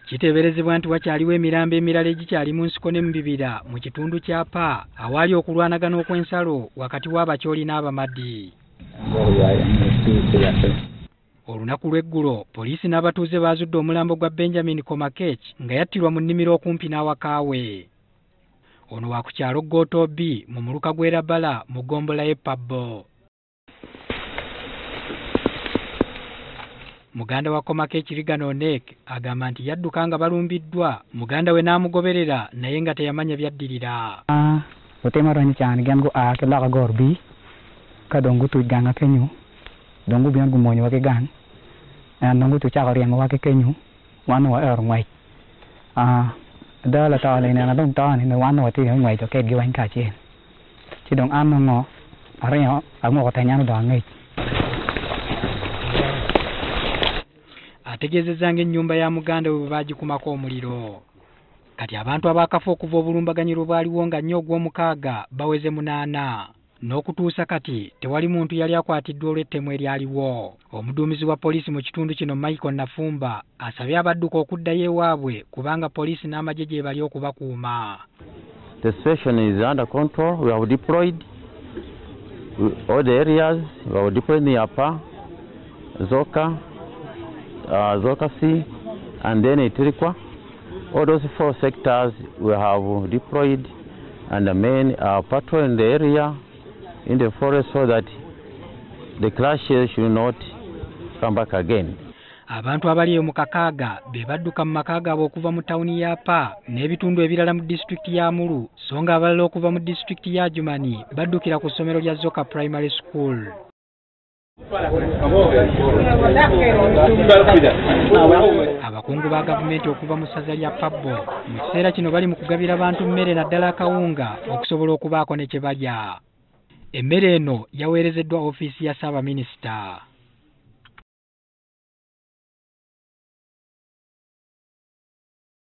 Kiteeberezebwa nti wakyaliwo emirambo emirala egikyali mu nsiko ne mu bibira mu kitundu kya Pa awaali okulwanagana okw'ensalo wakati w'Abakyoli n'Abamadi. Olunaku lw'eggulo poliisi n'abatuuze baazudde omulambo gwa Benjamin Komakech nga yattirwa mu nnimiro okumpi n'awaka we. Ono wa ku kyalo Gotobi mu muluka gw'e Rabala mu ggombolola y'e Pabbo. Muganda wa Komakech Reagan Onek agamba nti yadduka nga balumbiddwa muganda we n'amugoberera naye nga teyamanya byaddirira. Otema ronyi chan gen go a ke laka gor bi ka dong gutu ganga kenyu dong gu bian gu monyo wa ke gang an dong gutu chako riemo wa ke kenyu wan wa er ngwai a da la ta le na dong ta ni wan wa ti ngwai cho ke gi wan ka chen chi dong an ngo are ho a ngo ta nya do ngai. Ategeezezza ng'ennyumba ya muganda we bwe baagikumako omuliro. Kati abantu abaakafa okuva obulumbaganyi lwe bwaliwo nga nnyo ogw'omukaaga baweze 8. N'okutuusa kati tewali muntu yali akwatiddwa olw'ettemu eryaliwo. Omuduumizi wa poliisi mu kitundu kino Michael Nafumba asabye abadduka okuddayo ewaabwe kubanga poliisi n'amagye gye bali okubakuuma. The situation is under control. We have deployed all the areas. We have deployed in Apa, Zoka, Zoka C, and then Itirikwa. All those 4 sectors we have deployed, and the men are patrolling the area in the forest so that the clashes should not come back again. Abantu abali mu kakaaga be badduka mu maka gaabwe okuva mu tawuni ya Pa n'ebitundu ebirala mu disitulikiti ya Amuru, so nga abalala okuva mu disitulikiti ya Adjumani baddukira ku ssomero lya Zoka Primary School. Abakungu ba gavumenti okuva mu ssaza lya Pabbo mu kiseera kino bali mu kugabira bantu mmere naddala akawunga okusobola okubaako ne kye balya. Emmere eno yaweerezeddwa ofiisi ya Ssaabaminisita.